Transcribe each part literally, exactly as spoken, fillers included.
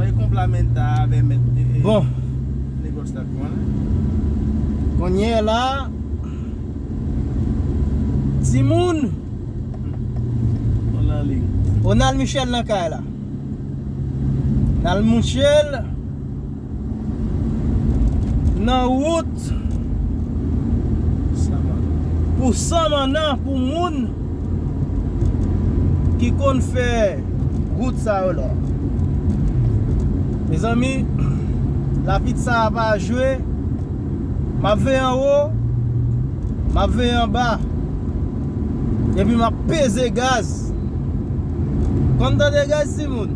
E konpla menta avè mèt e, e, Bon. Negòs la, konnen. Kounye a la, timoun, Ronald Michel nan kay la. Ronald Michel nan wout Samanna. Pou Samanna, pou moun ki konn fè wout sa yo la. Mezanmi, lapli sa a pa jwe. M ap veye anwo, m ap veye anba. Epi m ap peze gaz. Konn tande gaz, timoun?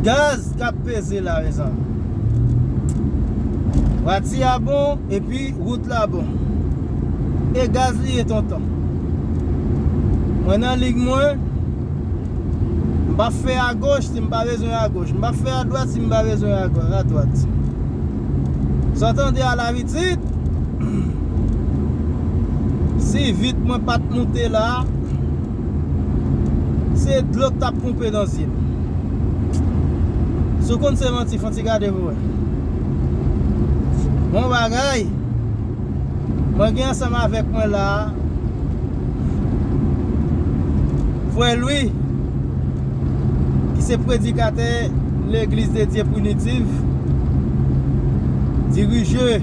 Gaz k ap peze la, mezanmi. Pati a bon, epi wout la bon. E gaz li ye, tonton. Mwen nan lig mwen, m p ap fè agoch si m pa bezwen agoch. M p ap fè adwat si m pa bezwen ago-, adwat. Sa w tande a la pitit? Si vit mwen pa t moute la, se dlo k t ap ponpe nan zye m. Si w konn se manti, fè yon ti gade pou wè. Bon bagay. Mwen gen ansanm avèk mwen la a, Frè Louis, ki se predikatè Legliz de Dye Primitif, dirije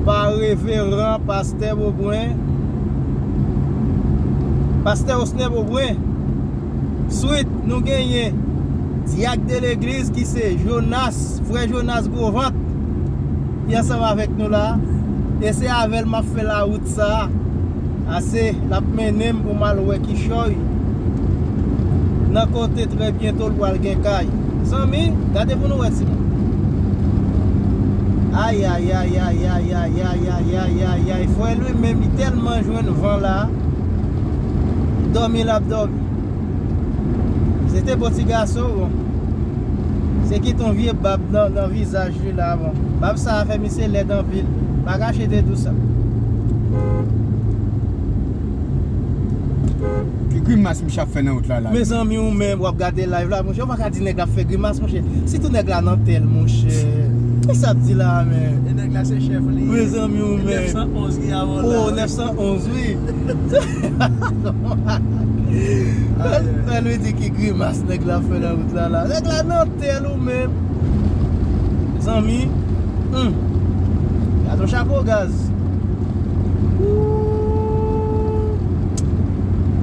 pa Reveran Pastè Beaubrun, Pastè Osner Beaubrun. Swit, nou genyen dyak de legliz ki se Jonas, frè Jonas Grovant, ki ansanm avèk nou la. E se avè l m ap fè lawout sa a. Ase, l ap mennen m pou m al wè kichòy. Nan kote trè byento l pral gen kay. Zanmi, gade pou nou wè timoun. Ay, ay, ay, ay. Frè Louis menm, li tèlman jwenn van la, dòmi l ap dòmi. Se te bon ti gason, bon. Se kite yon vye bab nan, nan vizaj li la, bon. Bab sa a fè misye lèd anpil. Pa kache te di w sa. Ki grimas misye ap fè nan wout la, la? Mezanmi, ou menm, w ap gade live la, monchè, ou pa ka di nèg la ap fè grimas, monchè. Sitou nèg la nan tèl, monchè. Kisa ap di la, men? E nèg la se chèf li. Mezanmi, ou menm. Nèf san onz ki avè w la. Oh, nèf san onz, wi. Fè l di ki grimas nèg la fè nan wout la, la. Nèg la nan tèl ou menm. Zanmi. Hmm. Gade yon chapo gaz. Ooh.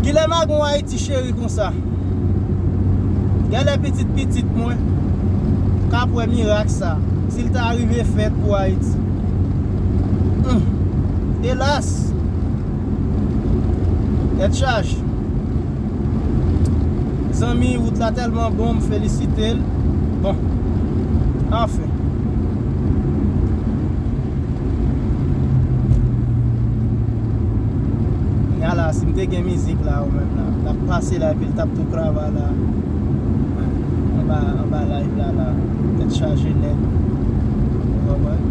Kilè m a gon Ayiti cheri konsa? Genlè pitit pitit mwen k ap wè mirak sa, si l ta rive fèt pou Ayiti. Hum. Elas! Tèt chaje. Zanmi, wout la tèlman bon, m felisite l. Bon. Anfen. Kounye a la, si m te gen mizik la, ou menm la, l ap pase la, epi l t ap tou krava la. Anba, anba live la, la. Tèt chaje nèt. Ou konprann?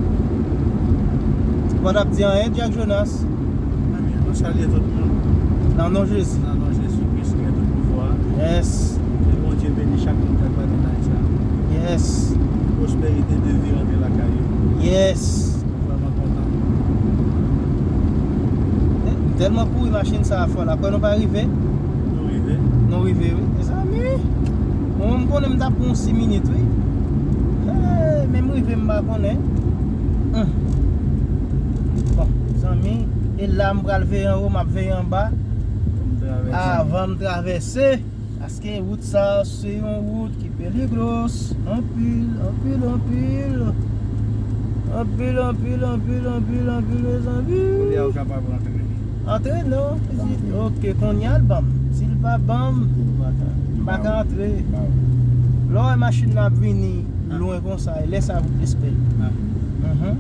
Ou pa t ap di anyen, Jack Jonas? Mwen salye tout moun. Nan non Jezi. Nan non Jezi Kris ki gen tout pouvwa. Yes. Ke Bondye beni chak moun k ap gade live sa. Yes. Pwosperite de vi rantre lakay yo. Yes. Mwen vrèman kontan. Eh, m tèlman kouri machin sa a fò la. Kwè nou pa rive? Nou rive. Nou rive, wi. Mezanmi, mwen, m konnen m t ap pran yon sis minit, wi. Eh, men m rive, m pa konnen. Hum. Bon, zanmi, e la m pral veye anwo, m ap veye anba. Pou m travèse. Avan m travèse. Paske wout sa a se yon wout ki peligros. Anpil, anpil, anpil. Anpil, anpil, anpil, anpil, anpil, mezanmi. Kounye a ou kapab rantre. Antre non, pitit. Ok, kounye a l ban m. Si l pa ban m, m pa ka antre. Lè w wè machin nan ap vini lwen konsa, e lè sa a pou plis pè. Mhm.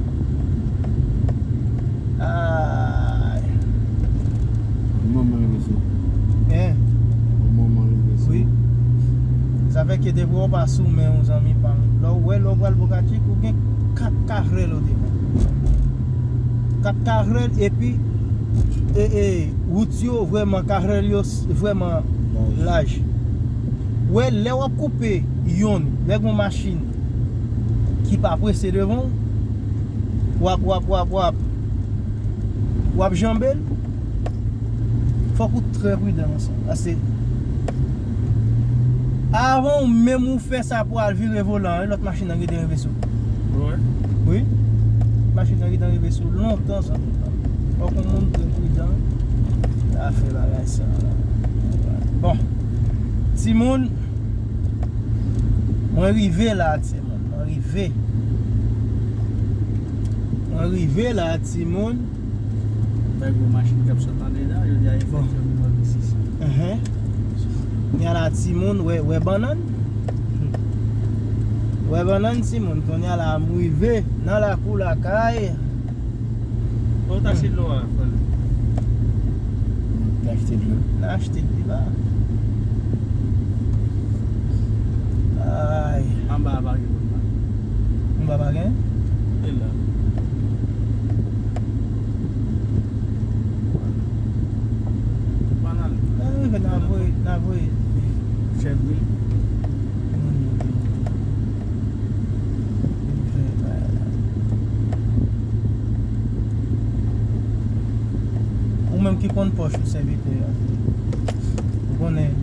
Ay. Yon moman rive sou. Hein? Yon moman rive sou. Wi. Sa fè ke depi w pa sou men yon zanmi pa m. Lè w wè, lè w pral Bokadjik, ou gen kat karèl o devan. Kat karèl epi, e, e, wout yo vrèman, karèl yo s-, vrèman laj. Wè, lè w ap koupe yonn, lè gen yon machin ki pa prese devan w, w ap, w ap, w ap, w ap, w ap janbe l, fòk ou trè pridan nan sa. Paske avan w menm ou fè sa pou al vire volan an, lòt machin nan gentan rive sou ou. Wi. Machin nan gentan rive sou ou lontan sa. Fòk yon moun trè pridan. Afè bagay sa. Bon. Timoun, mwen rive la, timoun. Mwen rive. Mwen rive la, timoun. Bay gwo machin k ap sot nan dega, yo di a efektivman isi. Enhen. Kounye a la, timoun, wè, wè bannann. Wè bannann, timoun. Kounye a la, m rive nan lakou lakay. Bon, ta se dlo a, fò l. N achte dlo. N achte dlo la. Ay. Anba a pa gen moun la. Anba pa gen? E la. Banal. Nan rive, n a voye, n a voye. Chèf wi. Ou menm ki konn pòch ou sèvitè a. Ou konnen